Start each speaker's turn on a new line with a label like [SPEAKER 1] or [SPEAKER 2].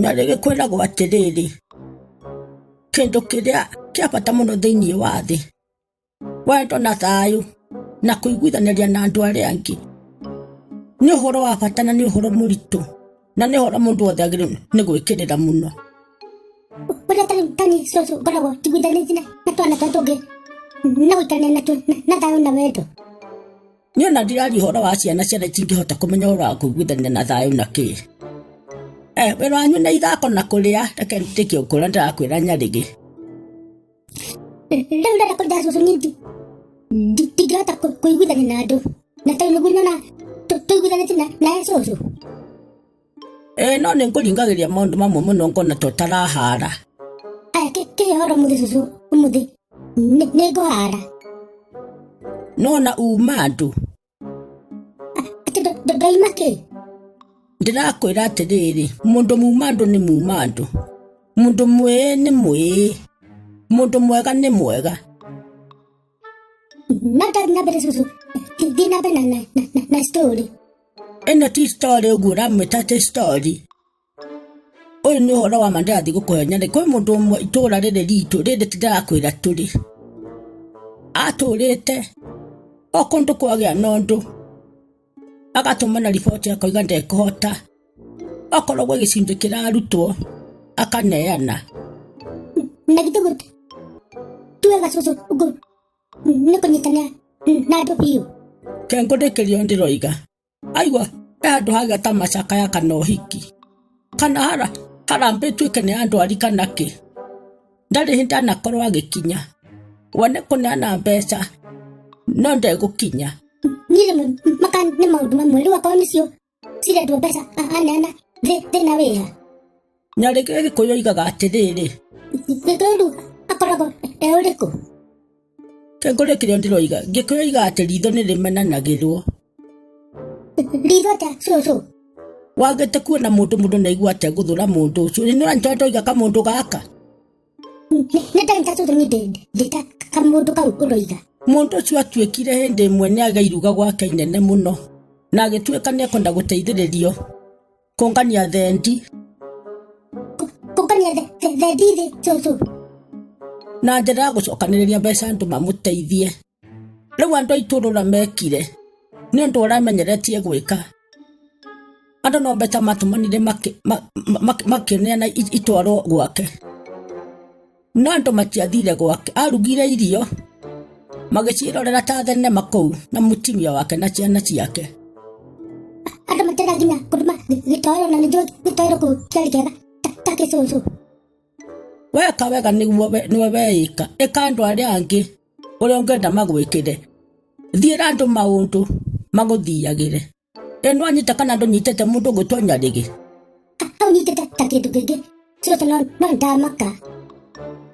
[SPEAKER 1] Na rĩngĩ kwĩragwo atĩrĩrĩ, kĩndũ kĩrĩa kĩa bata mũno thĩinĩ wa thĩ, wendo na thayũ na kũiguithanĩria na andũ arĩa angĩ nĩ ũhoro wa bata na nĩ ũhoro mũritũ na nĩ ũhoro mũndũ wothe agĩrĩirwo nĩ gwĩkĩrĩra mũno.
[SPEAKER 2] Ũrĩa tani cũcũ ngoragwo njiguithanĩtie na twana tũrĩa tũngĩ na gũikarania natuo na thayũ na wendo.
[SPEAKER 1] Niĩ ona ndiraria ũhoro wa ciana, ciana itingĩhota kũmenya ũhoro wa kũiguithania na thayũ na kĩ. Eh, wĩra wanyu nĩ ithako na kũrĩa, reke ndĩkie gũkũra ndĩrakwĩra nyarĩgĩ.
[SPEAKER 2] Rĩu ndĩrenda kũnja cũcũ niĩ ndingĩhota kũiguithania na andũ na tondũ nĩguo nyonaga tũiguithanĩtie na cũcũ.
[SPEAKER 1] Ĩĩ no nĩ ngũringagĩria maũndũ mamwe mũno ngona ta ũtarahara.
[SPEAKER 2] Aya kĩ ũhoro ũmũthĩ cũcũ ũmũthĩ nĩ ngũhara.
[SPEAKER 1] No na uma andũ.
[SPEAKER 2] Atĩ ndoima kĩ?
[SPEAKER 1] Ndĩrakwĩra atĩrĩrĩ, mũndũ muma andũ nĩ muma andũ. Mũndũ mwĩĩ nĩ mwĩĩ. Mũndũ mwega nĩ mwega.
[SPEAKER 2] No ndathiĩ na mbere cũcũ, thiĩ na mbere na story.
[SPEAKER 1] Ĩno ti story ũguo ũramwĩta atĩ story. Ũyũ nĩ ũhoro wa ma ndĩrathiĩ gũkũhe nyarĩ. Kwĩ mũndũ ũmwe itũra rĩrĩ ritũ rĩrĩ ndĩrakwĩra tũrĩ. Atũrĩte o kũndũ kwagĩa na ũndũ agatũmana riboti akoiga ndekũhota. Okorwo gwĩ gĩcunjĩ kĩrarutwo akaneana.
[SPEAKER 2] Na githĩ ũguo ti wega cũcũ nĩ kũnyitanĩra na andũ biũ.
[SPEAKER 1] Kengũndĩkĩrio ndĩroiga. Aigua he handũ hagĩa ta macakaya kana ũhiki kana harambĩ ĩtuĩke nĩ ya ndwari kana kĩ, ndarĩ hĩndĩ anakorwo agĩkinya. We nĩ kũneana mbeca no ndegũkinya.
[SPEAKER 2] Niĩ rĩmwe maka nĩ maũndũ mamwe rĩu akorwo nĩcio cirendwo mbeca aneana thĩna wĩha.
[SPEAKER 1] Nyarĩ Gĩkũyũ oigaga atĩrĩrĩ,
[SPEAKER 2] Gĩkũyũ rĩu akoragwo e ũrĩkũ?
[SPEAKER 1] Kĩngũrĩ kĩrĩa ndĩroiga, Gĩkũyũ oigaga atĩ ritho nĩ rĩmenanagĩrwo.
[SPEAKER 2] Ritho atĩa cũcũ?
[SPEAKER 1] Wagĩte kuona mũndũ mũndũ na aigua atĩa gũthũra mũndũ ũcio. Nĩ ũranyita ndoiga kamũndũ gaka?
[SPEAKER 2] Nĩ ndanyita cũcũ niĩ ndĩ ta kamũndũ kau ũroiga.
[SPEAKER 1] Mũndũ ũcio atuĩkire hĩndĩ ĩmwe nĩ agĩa iruga gwake inene mũno na agĩtuĩka nĩ ekwenda gũteithĩrĩrio kũngania thendi.
[SPEAKER 2] Kũngania thendi thĩ cũcũ?
[SPEAKER 1] Na njĩra ya gũcokanĩrĩria mbeca andũ mamũteithie. Rĩu andũ a itũũra ũrĩa mekire nĩ ũndũ ũramenyeretie gwĩka. Andũ no mbeca matũmanire makĩneana itwarwo gwake. No andũ matiathire gwake, arugire irio magĩciĩrorera ta thenema kũu na mũtumia wake na ciana ciake.
[SPEAKER 2] Andũ matenda nginya kũrũma gĩtoero na nĩnjũĩ gĩtoero kũu kĩarĩ kĩega ta gĩcũcũ.
[SPEAKER 1] Weka wega nĩguo nĩwe weĩka, ĩka andũ arĩa angĩ ũrĩa ũngĩenda magwĩkĩre. Thiĩra andũ maũndũ magũthiagĩre. Ĩ nĩwanyita kana ndũnyitĩte mũndũ ũgwĩtwo Nyarĩgĩ?
[SPEAKER 2] Hau nyitĩte ta kĩndũ kĩngĩ cũcũ no no ndamaka.